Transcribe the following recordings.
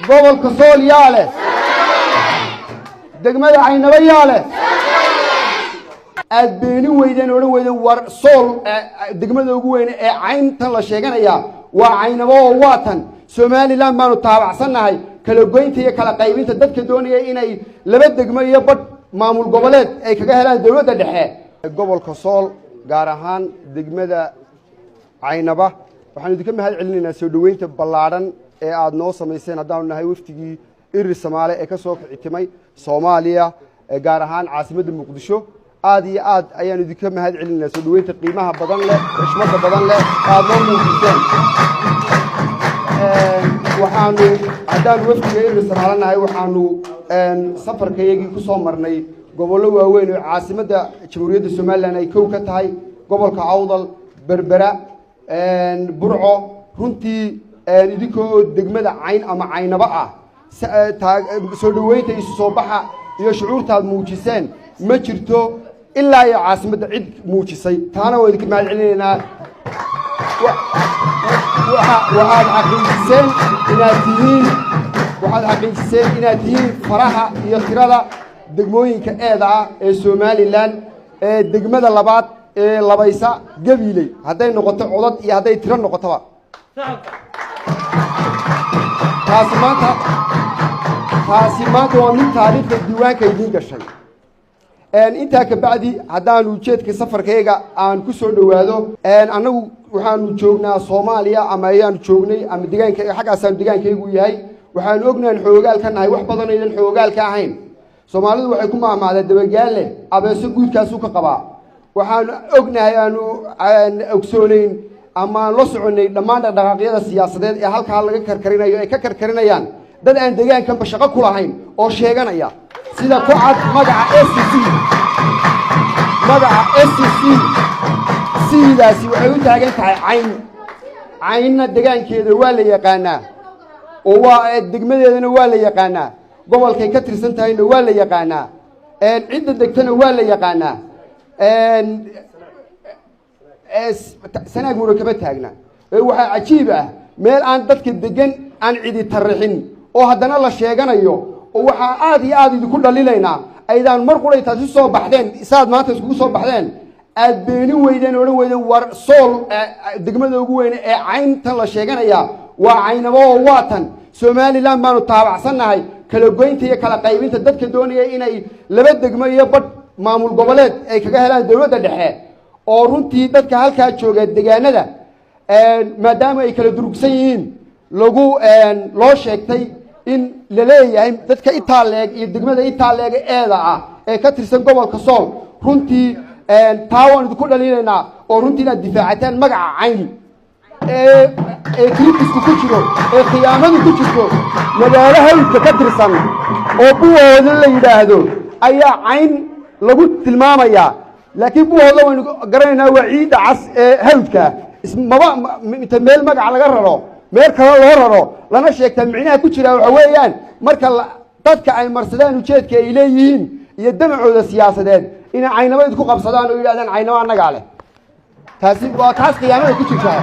Gobolka Sool yaa leh? Degmada Caynabo yaa leh? Aad beenin weydeen, odhan weydeen war Sool degmada ugu weyne ee cayntan la sheeganayaa waa Caynabo oo waa tan Somaliland baanu taabacsannahay. Kala goynta iyo kala qaybinta dadka doonaya inay laba degmo iyo badh maamul goboleed ay kaga helaan dowladda dhexe. Gobolka Sool, gaar ahaan degmada Caynaba, waxaanu idinka mahad celinaynaa soo dhoweynta ballaadhan ee aada noo samayseen haddaanu nahay wafdigii Irir Samaale ee ka soo kicitimay Soomaaliya, gaar ahaan caasimadda Muqdisho. Aad iyo aad ayaanu idinka mahad celinaynaa soo dhoweynta qiimaha badan leh, xushmadda badan leh aada noo muujiseen. Waxaanu haddaanu wafdiga Irir Samaale nahay, waxaanu safarkayagii ku soo marnay gobollo waaweyn oo caasimadda Jamhuuriyadda Somaliland ay kow ka tahay, gobolka Awdal, Berbera, Burco. Runtii idinkoo degmada Cayn ama Caynabo ah, soo dhoweynta, isu soo baxa iyo shucuurtaad muujiseen ma jirto ilaa iyo caasimadda cid muujisay. Taana waa idinka mahad celinaynaa. Waxaad xaqiijiseen inaad tihiin, waxaad xaqiijiseen inaad tihiin faraha iyo tirada degmooyinka eeda ah ee Somaliland, ee degmada labaad ee labaysa Gabiiley hadday noqoto codad iyo hadday tiro noqotoba. Taasi maanta waa mid taariikhda diiwaanka idiin gashay. Intaa ka bacdi, haddaanu ujeedka safarkayga aan ku soo dhowaado, annagu waxaanu joognaa Soomaaliya ama ayaanu joognay ama degaanka xaggaasaanu degaankaygu yahay. Waxaanu ognahan xoogaal ka nahay wax badan aydan xoogaal ka ahayn. Soomaalidu waxay ku maahmaahdaa dabagaale abeeso guudkaasuu ka qabaa. Waxaanu ognahay, aanu ogsoonayn ama aan la soconnay dhammaan dhaqdhaqaaqyada siyaasadeed ee halkaa laga karkarinayo, ay ka karkarinayaan dad aan degaankanba shaqo ku lahayn oo sheeganaya, sida ku cad magaca SC. Magaca SC, sidaasi waxay u taagan tahay Cayn. Caynna degaankeeda waa la yaqaanaa oo waa degmadeedana waa la yaqaanaa, gobolkay ka tirsan tahayna waa la yaqaanaa, cidda degtana waa la yaqaanaa. Sanaag mura kama taagna. Waxaa cajiib ah meel aan dadka degan aan cidi tarrixin oo haddana la sheeganayo. Oo waxaa aada iyo aada idinku dhalilaynaa aydaan mar qura intaad isu soo baxdeen, saad maanta iskugu soo baxdeen, aad beenin weydeen, odhan weydeen war Sool degmada ugu weyne ee cayntan la sheeganayaa waa Caynabo oo waa tan Somaliland baanu taabacsannahay. Kala goynta iyo kala qaybinta dadka doonaya inay laba degmo iyo badh maamul goboleed ay kaga helaan dowladda dhexe, oo runtii dadka halkaa jooga degaanada maadaama ay kala durugsan yihiin lagu loo sheegtay in la leeyahay dadka intaa leeg iyo degmada intaa leega eeda ah ee ka tirsan gobolka Sool. Runtii taa waan idinku dhaliinaynaa oo runtii inaad difaacataan magaca Cayn ee kritisku ku jiro ee khiyaamadu ku jirto. Magaalo hawdka ka tirsan oo Buwahooda la yidhaahdo ayaa Cayn lagu tilmaamayaa, laakiin Buwahooda waynu garanaynaa, waa ciidda cas ee hawdka. Maba inta meel magaca laga raro meel kale loo raro lana sheegtaa. Micnaha ku jira waxa weeyaan marka dadka ay marsadaan ujeedka ay leeyihiin iyo damacooda siyaasadeed inay Caynabo idku qabsadaan oo yidhahdaan Caynabo annagaa leh. Taasi waa taas khiyaamada ku jirtaa.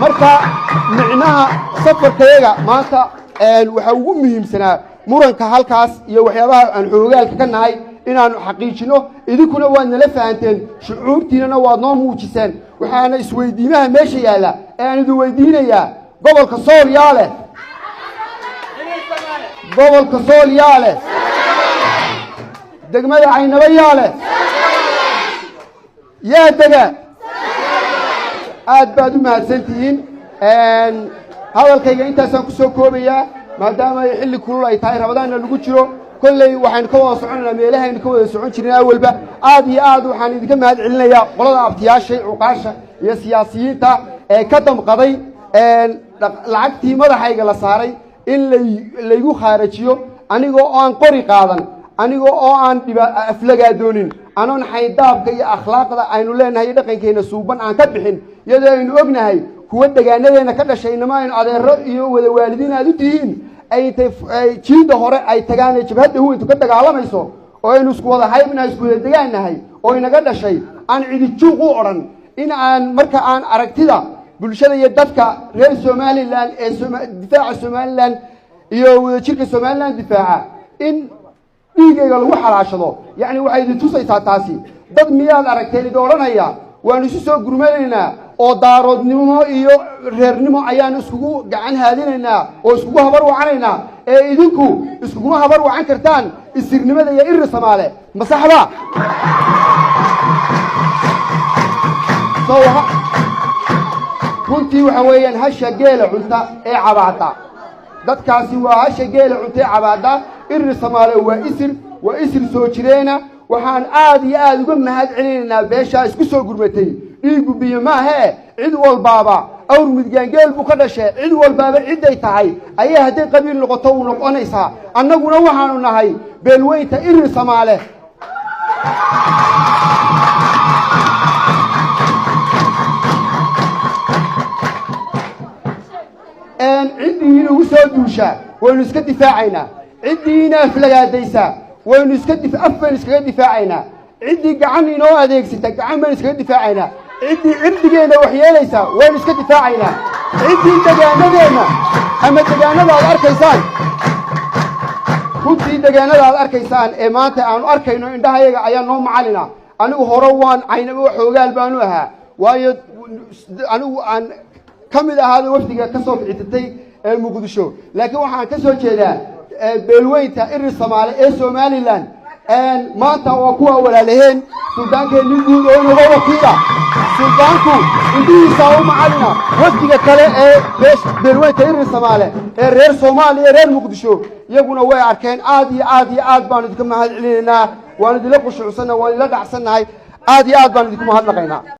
Marka micnaha safarkayaga maanta waxaa ugu muhiimsanaa muranka halkaas iyo waxyaabaha aan xoogaalka ka nahay inaanu xaqiijino. Idinkuna waad nala fahanteen, shucuurtiinana waad noo muujiseen. Waxaana isweydiimaha meesha yaalla ee aan idin weydiinayaa: gobolka Sool yaa leh? Gobolka Sool yaa leh? Degmada Caynabo yaa leh? Yaa dega? Aad baad u mahadsantihiin. Hadalkayga intaasaan kusoo koobayaa, maadaama ay xilli kulul ay tahay, Ramadaanna lagu jiro. Kolley waxaynu ka wada soconaynaa meelahaynu ka wada socon jirnay awalba. Aad iyo aad waxaan idinka mahad celinayaa qolada abtiyaashay, cuqaasha iyo siyaasiyiinta ee ka damqaday lacagtii madaxayga la saaray in laygu khaarajiyo, anigoo oo aan qori qaadan, anigoo oo aan aflagaadoonin, anoon xayndaabka iyo akhlaaqda aynu leenahay iyo dhaqankeena suuban aan ka bixin, iyadoo aynu ognahay kuwa degaanadeena ka dhashay inama aynu adeero iyo wada waalidiin aad u tihiin ay intay jiidda hore ay tagaan ee jabhadda huwintu ka dagaalamayso, oo aynu isku wada haybnahay, isku wada degaannahay oo inaga dhashay, aan cidi juuq u odhan. In aan marka aan aragtida bulshada iyo dadka reer Somaliland ee difaaca Somaliland Iyo wadajirka Somalilan difaaca in dhiigayga lagu xalaashado, yacni waxay idin tusaysaa taasi. Dad miyaad aragteen idin odhanaya waanu isu soo gurmanaynaa oo Daaroodnimo iyo reernimo ayaanu iskugu gacan haadinaynaa oo iskugu habar wacanaynaa? Ee idinku iskuguma habar wacan kartaan isirnimada iyo Irir Samaale, ma saxba? Runtii waxa weeyaan hasha geela cunta ee cabaada, dadkaasi waa hasha geela cunta ee cabaada. Irir Samaale waa isir, waa isir soo jireena. Waxaan aad iyo aada uga mahad celinaynaa beeshaa isku soo gurmatay. Dhiiggu biyo maahee, cid walbaaba awr midgaan geel buu ka dhashee, cid walbaaba cidday tahay ayaa hadday qabiil noqoto uu noqonaysaa. Annaguna waxaanu nahay beelweynta Irir Samaale. Ciddii inugu soo duushaa waynu iska difaacaynaa, ciddii ina aflagaadaysaa waynu iska af baynu iskaga difaacaynaa, ciddii gacan inoo adeegsata gacan baynu iskaga difaacaynaa, ciddii cirdigeenna waxyeelaysaa waynu iska difaacaynaa, ciddii degaanadeenna ama degaanada aad arkaysaan, runtii degaanada aad arkaysaan ee maanta aanu arkayno indhahayaga ayaa noo macalina. Anigu hore waan caynaba xoogaal baanu ahaa, waayo anigu aan ka mid ahaada wafdiga ka soo kicitatay ee Muqdisho, laakiin waxaan ka soo jeedaa beelweynta Irir Samaale ee Somalilan. Maanta waa kuwa walaalaheen suldaankeenii guud oo inaga wakiila. Suldaanku indhihiisaa u macalina. Wafdiga kale ee beelweynta Irir Samaale ee reer Soomaaliya, reer Muqdisho, iyaguna way arkeen. Aad iyo aad iyo aad baanu idinka mahad celinaynaa, waan idinla qushuucsannahay, waan idinla dhacsannahay, aad iyo aad baan idinku mahadnaqaynaa.